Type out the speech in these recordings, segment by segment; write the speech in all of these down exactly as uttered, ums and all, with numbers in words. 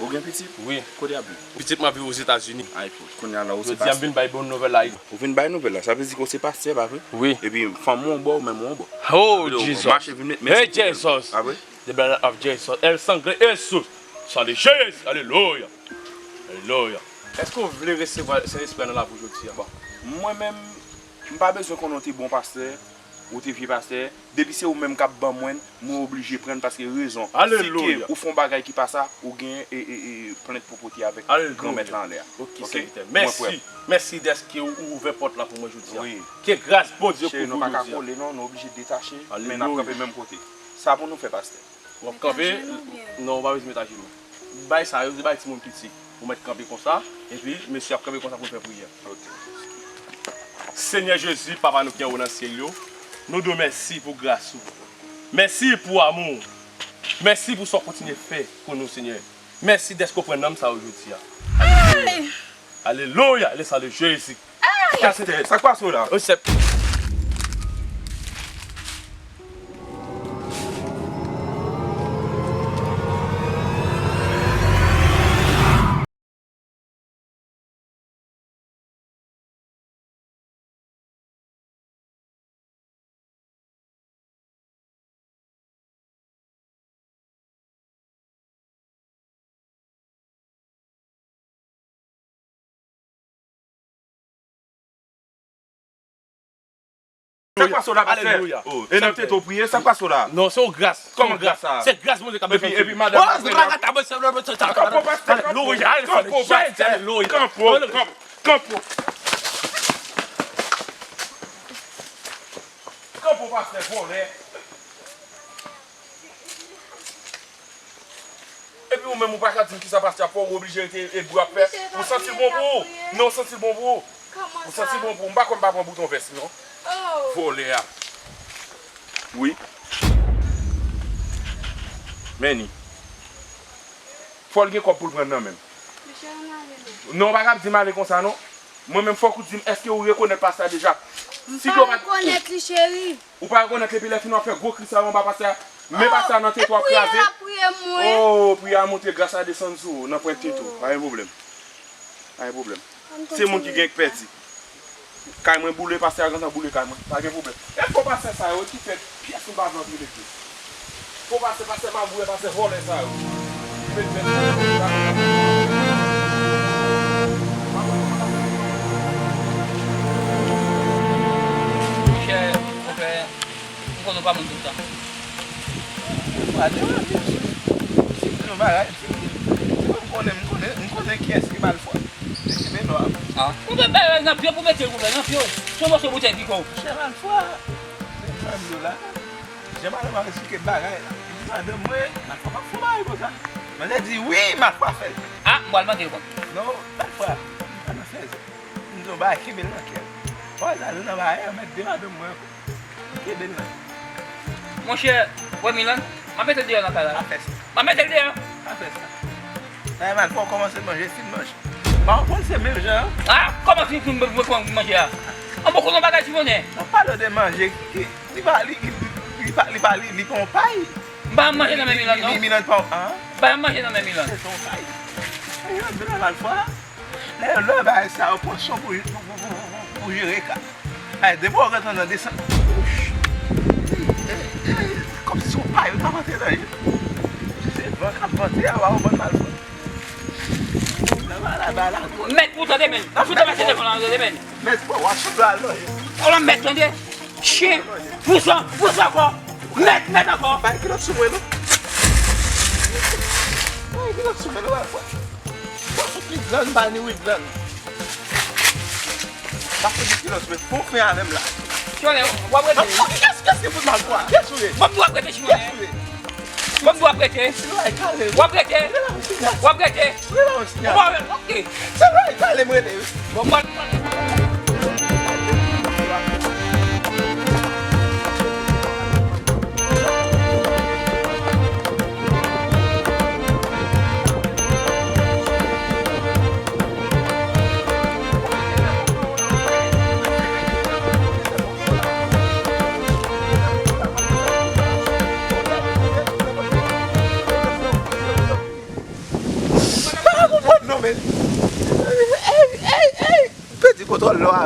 Ou gen pitit? Wi. Kote y ap viv? Pitit mwen ap viv Ozetazini. Ay, kounye a la, ou se pastè. Jodi a m vin bay bon nouvèl la. Ou vin bay nouvèl la, sa vle di ke w se pastè, pa vre? Wi. Epi fanm ou yon bò, ou menm ou yon bò. Oh, Jesus. Mache vin met men sou tèt. Hey, Jesus. Pa vre? The blood of Jesus. El Sangre Jesus. San de Jezi. Alelouya. Alelouya. Èske w vle resevwa Sentespri a nan lavi w jodi a? Bon, mwen menm, m pa bezwen konnen w te bon pastè, ou te vye pastè. Depi se ou menm k ap ban mwen l, mwen oblije pran l paske rezon. Alelouya. Si ke ou fè yon bagay ki pa sa, ou gen, e, e, e, plent pou pote avèk Granmèt la anlè a. Ok, sèvitè. Mèsi. Mèsi dèske ou ouvè pòt la pou mwen jodi a. Wi. Ke gras Bondye kouvri w jodi a. Cheri, nou pa ka kole non, nou oblije detache, men n ap kanpe menm kote. Sa pou nou fè, pastè. W ap kanpe? Non, ou pa bezwen met ajenou. Bay sa yo, se bay timoun piti. Ou mèt kanpe konsa, epi mesye ap kanpe konsa pou l fè priyè. Ok. Senyè Jezi, Papa nou ki anwo nan syèl yo, nou di w mèsi pou gras ou. Mèsi pou amou w. Mèsi pou sa w kontinye fè pou nou, Senyè. Mèsi dèske w pran nanm sa yo jodi a. Alelouya. Alelouya. Le sang de Jésus. Pastè, sa k pase w la? Resèt. Sa k pase w la, pastè? Alelouya. Oh, e nan tete w priye, sa k pase w la? Non, se yon gras. Kòman gras sa? Se gras Bondye k ap fè. Epi, epi madanm nan. Kanpo, pastè, kanpo. Alelouya. Kanpo, pastè, kanpo. Kanpo. Kanpo, pastè, vòlè. Epi ou menm ou pa ka di m kisa pastè ap fè, ou oblije rete e bri w ap fè. Ou santi l bon pou ou? Non, ou santi l bon pou ou? Ou santi l bon pou ou? M pa kwè m pa pran bouton vès li non. Vòlè a. Wi. Men ni. Fò l gen kòb pou l pran nan men m. Non, ou pa ka ap di m ale konsa non. Mwen menm fòk ou di m èske ou rekonèt pastè a deja? M pa rekonèt li, cheri. Ou pa rekonèt epi lè fini w ap fè gwo kri sa yo anba pastè a. Men pastè a nan tete w ap kraze. Oh, priyè a monte, gras la desann sou ou, nan pwent tete w. Pa gen pwoblèm. Pa gen pwoblèm. Se moun ki gen k pèdi. Kay mwen boule, pastè a gentan boule kay mwen. Pa gen pwoblèm. E fo pastè sa yo ki fè pyès nou pa vle antre legliz. Fo pastè, pastè magouyè, pastè vòlè sa yo. Ki met vès sa yo. Monchè, monchè, m konnen w pa moun konsa. Ou pa deranje m, si m di yon bagay, si m di, si m konnen, m konnen, m konnen kiyès ki malfwa. Li kenbe lò a. Ah. Ou te bay nan pye pou mete l, ou nan pye. Se yon mòso boutèy piko. Chè malfwa. Se sa m di w la. Jan madanm ap eksplike bagay la. Li di madanm mwen, malfwa p ap fè yon bagay konsa. Manzè di wi, malfwa fè l. Ah, m pral mande l kòb. Non, malfwa, pa nan fè zè. M di yon bagay, kenbe l nan kè l. Ou al nan bagay, mèt de madanm mwen ankò. Kenbe l la. Monchè, wè Milan, m ap mete l deyò nan kay la. Pa fè sa. M ap mete l deyò. Pa fè sa. Sa e mal, fò w kòmanse manje, fin manje. Ba w konn se menm jan an. Ah, kòman fin, fin, fin, fin manje a? An bon, konnen yon bagay ti bonè. N ap pale de manje, ki, li pa, li, li, li pa, li pa, li, li pa yon pay. M pa manje nan men Milan, non. Li, li, Milan pa yon, an? M pa manje nan men Milan. Se yon pay. Milan, Milan, mal fwa. Lè, lè bagay sa yo pran son pou, pou, pou, pou, pou, pou jere ka. Ay, depi w rantre nan desann. Kòmsi se yon pay yo t ap antre nan je. Se van k ap vante a, wa, yon bann malfwa. Nan ba la, ba la. Mèt pou tande men. N ap fout mache devan la, tande men. Mèt pou w ap sou al manje. Ou lan mèt tande. Chen. Vouzan, vouzan ankò. Mèt, mèt ankò. Bay kilòt sou mwen, non. Bay kilòt sou mwen, non, malfwa. Pa fout li grann, pa ni wi grann. Pa fout li kilòt, men fon fen avè m la. Chimònè, w ap rete. Kès, kès ki fout malfwa? Kès ou ye? Bon, w ap rete, Chimònè. Kès ou ye? Bon, w ap rete. W ap rete. W ap rete. Ou pa wè, ok. Se vre, kale m rete wi. Bon, mwen. Non, men. Ey, ey, ey! Pèdi kontwòl lò a.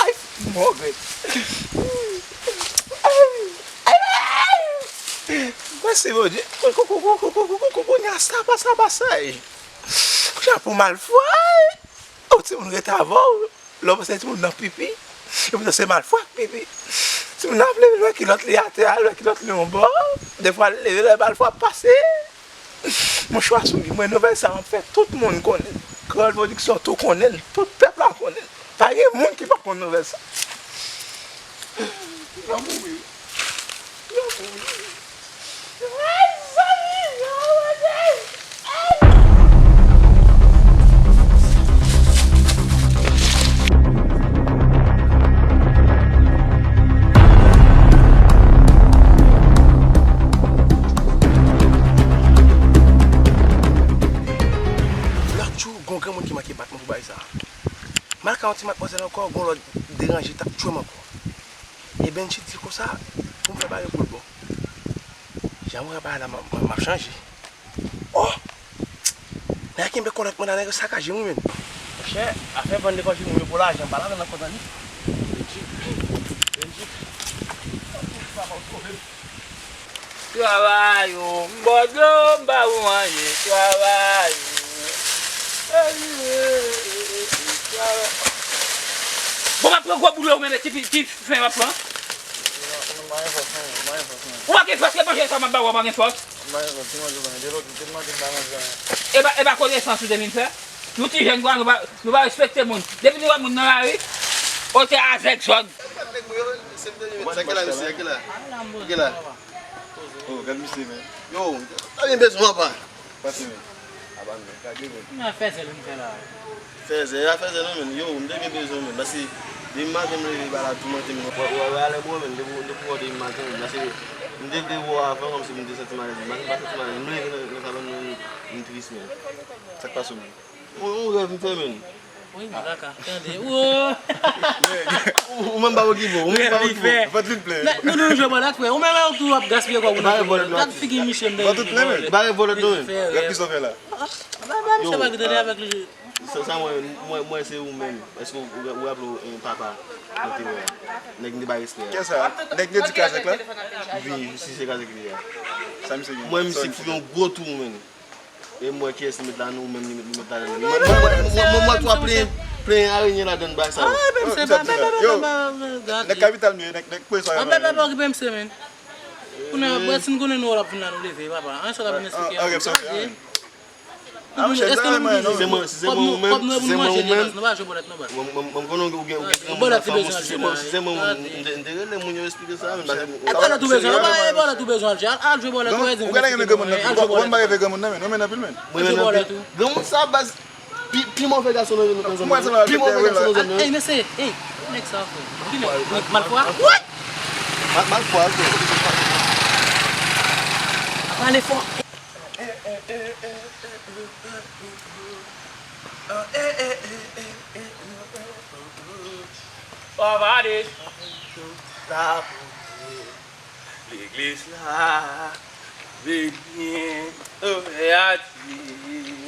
Ay, move. Mèsi, Bondye. Kounye a sa pa sa pa sa. Chapo malfwa. Ou timoun rete avè w. Lè w panse timoun nan pipi, epi se malfwa k pipi. Timoun nan ap leve lwe kilòt li atè a, lwe kilòt li yon bò. Defwa l leve lè malfwa pase. Mwen chwazi w, mwen nouvèl sa m ap fè tout moun konnen. Kreyòl Pwodiksyon tou konnen l, tout pèp la konnen l. Pa gen moun ki pa konn nouvèl sa. Yo mouri. Yo mouri. Ay, zanmi, yo mouri. Lòt jou, gen yon granmoun ki manke bat mwen pou bagay sa a. M al ka yon ti madmwazèl ankò, gen yon lòt deranje t ap tchwe m ankò. E Benji di konsa, pou m fè bagay pou l bon. Jan mwen ap la, m ap, m ap chanje. Oh! Nèg kenbe kòlèt mwen la, nèg yo sakaje m wi menm. Monchè, afè vann lekòl timoun yo pou lajan, m pa ladan nan kòd an li. Benji, Benji. Travay ou, m bò dlo, m ba ou manje, travay ou. Bon, m ap pran gwo boule ou menm, ti, ti fen m ap pran. Ou pa gen fòs, se manje sa m ap ba ou a pa gen fòs. E pa, e pa konesans ou te vin fè? Nou ti jèn kwa, nou pa, nou pa respekte moun. Depi nou wè moun nan lari, ou te avèg zòn. Sa ki la, mesye, sa ki la? Ki la? Oh, gad misye, men. Yo, sa gen bezwen apa? Pase, men. Aba, men, gade, men. Nan fè sèl m fè la. Fèzè, a fèzè non, men. Yo, m te gen bezwen, men. Paske depi maten m leve ba la toumante m. Wè, wè, wè, alè bon, men. Depi, depi wè depi maten, men. Paske m te, te wè w avan, kòmsi m te santi m alèz. Men m pa santi m alèz. M leve nan, nan kabann mwen, m tris, men. Sa k pase w, men? Yon, yon rèv m fè, men. Wi, m kaka. Tande. Wo! Ou, ou menm pa okipe, ou menm pa okipe. Vant li plen. Nou, nou, nou jwe bòlèt, frè. Ou menm ou tou ap gaspiye kòb ou nan jwe bòlèt. Gad figi misye m. Vant ou plen, men. Bagay vòlè tou, men. Gad ki sa w fè la. Yo, misye pa ki tande avèk li. Sa, sa mwen, mwen, mwen se ou menm. Èske ou, ou, ou raple w, eh, papa, mwen te wè a? Nèg m te bay respè a. Kiyès sa? Nèg m te di kazèk la? Wi, si se kazèk li a. Sa misye gen? Mwen, misye fou yon gwo tou, men. E m wè kiyès li met la, nou menm li met, li met ladan. Mwen, mwen, mwen, mwen, mwen, mwen tou ap plenyen, plenyen arenye ladan bagay sa yo. Ah, men se pa, men, men, men, men, men, nèg kapital m yo, nèg, nèg pwezon yo. Ah, men, men, men, okipe misye, men. Kounye a, bwè, si n konnen nou w ap vin la, nou leve, papa. An, sa w ap vin eksplike a? Ah, ok, so, ah, yeah. Ah, monchè, se mwen, non. Si se mwen, si se mwen ou menm, si se mwen ou menm, mwen, mwen, mwen konnen ou gen, ou gen granmoun nan fanm ou, si se mwen, si se mwen ou menm, m te, m te rele moun yo eksplike sa, men bagay. E bòlèt ou bezwen, e bòlèt ou bezwen al jwe, al jwe bòlèt, ou wè, al jwe bòlèt. Ou pa reve granmoun nan, men, ou men anpil, men. Al jwe bòlèt ou. Granmoun sa, baz, pi, pi move gason nan, nan zòn nan. Pi move gason nan zòn nan. Ey, mesye, ey, nèg sa, frè. Ki nèg? Malfwa? What? Mal, malfwa, frè. Pale fò. Papa de legliz la, vini, oh, e ati,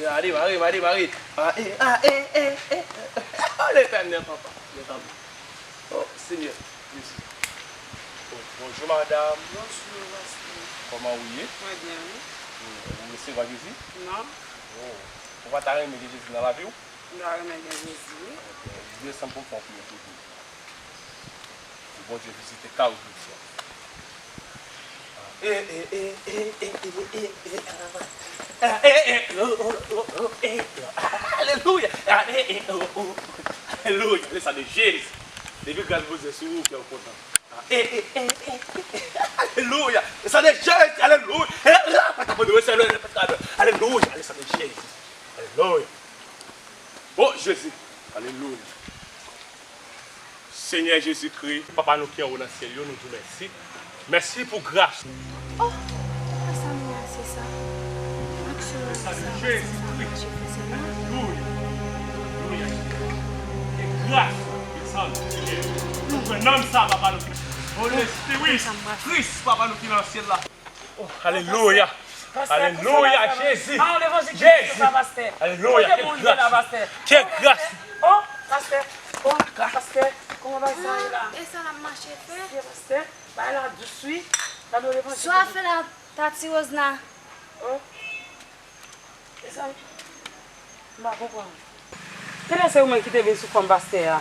a demare, a demare, a, e, a, e, e, e, e, oh, Letènèl, papa, Letènèl. Oh, Senyè Jezi. Oh, bonjou, madanm. Bonjou, pastè. Kòman ou ye? Mwen byen, wi. Hmm, ou resevwa Jezi? Non. Oh. Ou pa ta renmen gen Jezi nan lavi w? M ta renmen gen Jezi, wi. Ok. Desann pou m fè yon priyè pou ou. Pou Bondye vizite kay ou jodi a. Alelouya. Alelouya. Alelouya. Le sang de Jésus. Depi gras Bondye sou ou, kè w kontan. Alelouya. Le sang de Jésus. Alelouya. Alelouya. Le sang de Jésus. Alelouya. Oh, Jezi. Alelouya. Senyè Jezikri, Papa nou ki anwo nan syèl yo, nou di w mèsi. Mèsi pou gras ou. Oh, sa m wè a, se sa. Aksyon an, se sa, se sa, mache fè sèlman. Alelouya. Alelouya. Ke gras desann, Senyè. Nan non sa, Papa nou ki, o Lespri Kris, Papa nou ki nan syèl la. Oh, alelouya. Alelouya, Jezi. Jezi. Alelouya, kèl gras. Kèl gras. Oh, pastè. Oh, pastè. Kòman bagay sa ye la? E sa l ap mache fè? Pastè, bagay la dous wi. Gade levanjil. Sa w ap fè la, Tati Wozna? Oh. Mezanmi, m pa konprann. Genlè se ou menm ki te vin sou fanm pastè a.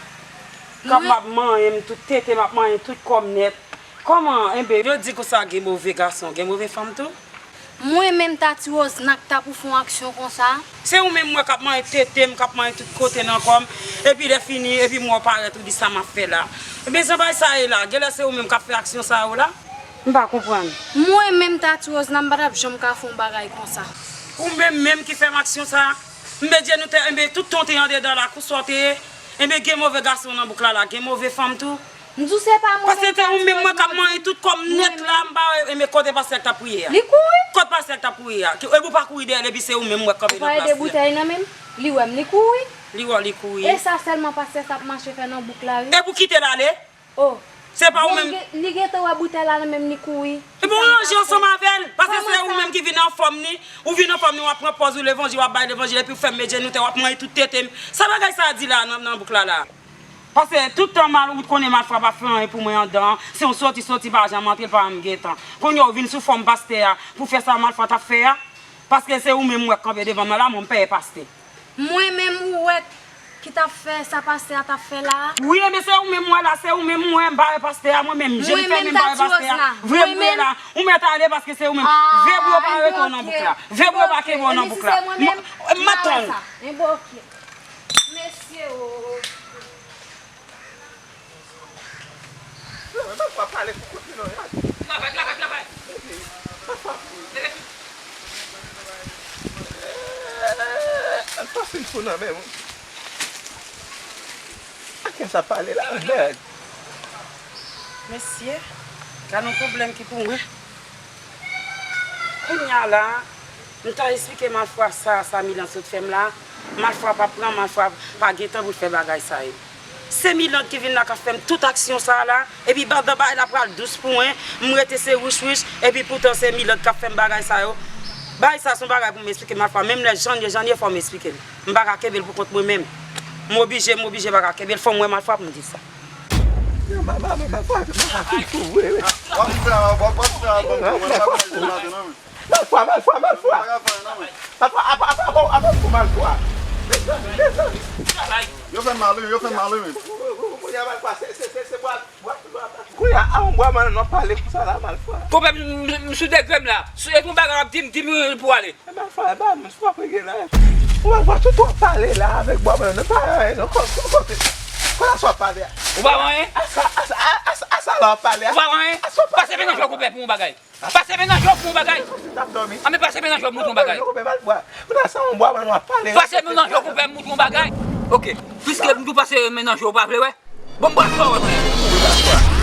K ap m ap manyen m tout tete, m ap manyen tout kò m nèt. Kòman, enben, yo di konsa gen move gason, gen move fanm tou? Mwen menm Tati Wozna k ta pou fè yon aksyon konsa? Se ou menm m wè k ap manyen tete m, k ap manyen tout kote nan kò m, epi lè fini, epi m wè w parèt ou di sa m ap fè la. Enben, jan bagay sa ye la, genlè se ou menm k ap fè aksyon sa yo la? M pa konprann. Mwen menm Tati Wozna, m pa t ap janm ka fè yon bagay konsa. Ou menm menm ki fè m aksyon sa a? M byen di nou te, enben, tout tan w te andedan lakou sa w te ye. Enben, gen move gason nan bouk la la, gen move fanm tou. M di w se pa mwen menm Tati Wozna. Paske se ou menm mwen k ap manyen tout kò m nèt la, m pa wè, enben, kote pastè k t ap priye a? Li kouri. Kot pastè k t ap priye a? Ki, epi w pa kouri dèyè l, epi se ou menm m wè k kanpe nan plas li a. Ou pa wè de boutèy nan men m? Li wè m, li kouri. Li wè w, li kouri. E sa sèlman pastè sa ap mache fè nan bouk la, wi. Epi w kite l ale? Oh. Se pa ou menm. Li gentan wè boutèy la nan men m, li kouri. Epi w ranje ansanm avè l. Paske se ou menm ki vin anfòm ni. Ou vin anfòm ni, w ap pran pòz ou levanjil, w ap bay levanjil, epi w fè m met jenou tè, w ap manyen tout tete m. Sa bagay sa a di la nan, nan bouk la la? Paske tout tan mal, ou konnen malfwa p ap fè anyen pou mwen anndan an. Se yon soti, soti pa janm antre, l pa janm gen tan. Kounye a, w vin sou fòm pastè a pou fè sa malfwa t ap fè a. Paske se ou menm m wè k kanpe devan mwen la, mwen m peye pastè. Mwen menm ou wè ki t ap fè sa pastè a t ap fè la a? Wi, enben se ou menm m wè la, se ou menm m wè m bare pastè a, mwen menm, je m fèmen m bare pastè a. Vre m vre la, ou mèt ale paske se ou menm. Ve pou yo pa rete w nan bouk la. Ve pou yo pa kenbe w nan bouk la. M ap tann. Enben, ok. Mesye o. Non, men pa pale pou kote non, ya. Travay, travay, travay. Travay. Leve tout. Eh, an pase l fou nan men m. A kiyès ap pale la, mèd? Mesye, gade yon pwoblèm ki pou mwen. Kounye a la, m ta esplike malfwa sa, sa Milan sot fè m la. Malfwa pa pran, malfwa pa gen tan pou l fè bagay sa yo. Se Milan ki vin la k ap fè m tout aksyon sa la. Epi pandan bagay la pral dous pou mwen, m rete se wouch wouch, epi poutan se Milan k ap fè m bagay sa yo. Bagay sa se yon bagay pou m esplike malfwa. Menm lè jan l ye, jan l ye, fò m esplike l. M pa ka kenbe l pou kont mwen menm. M oblije, m oblije pa ka kenbe l. Fò m wè malfwa pou m di l sa. Yo, mama, mama, mama, mama, fou, wi, wi. W ap fè, w ap fè avan m kòmanse ap fè maten an, wi. Malfwa, malfwa, malfwa. Malfwa, apa, apa, apa, apa pou malfwa. Mezanmi, mezanmi. Yo fè m mal, wi, yo fè m mal, wi. Kounye a malfwa, se, se, se, se bwa, bwa, bwa, bwa. Kounye a, a yon bwa, mwen, nou pale konsa la, malfwa. Konpè, m, m, m sou degre m la. Sou, e yon bagay w ap di m, di m pou ale. E malfwa, e ba, m sou ap regle la. Ou malfwa, tout w ap pale la avèk bwa, mwen, nou pa anyen, non, kon, kon, kon, konsa w ap pale a. Ou pa anyen? Asa, asa, asa, asa la w ap pale a. Ou pa anyen? Asa w ap pale a. Pase men nan jò konpè pou yon bagay. Pase men nan jò pou yon bagay. Anben pase men nan jò pou yon bagay. Pase men nan jò pou yon bagay. Ok. Piske m tou pase men nan jò, ou pa vle wè? Bon, m pral fè w wè.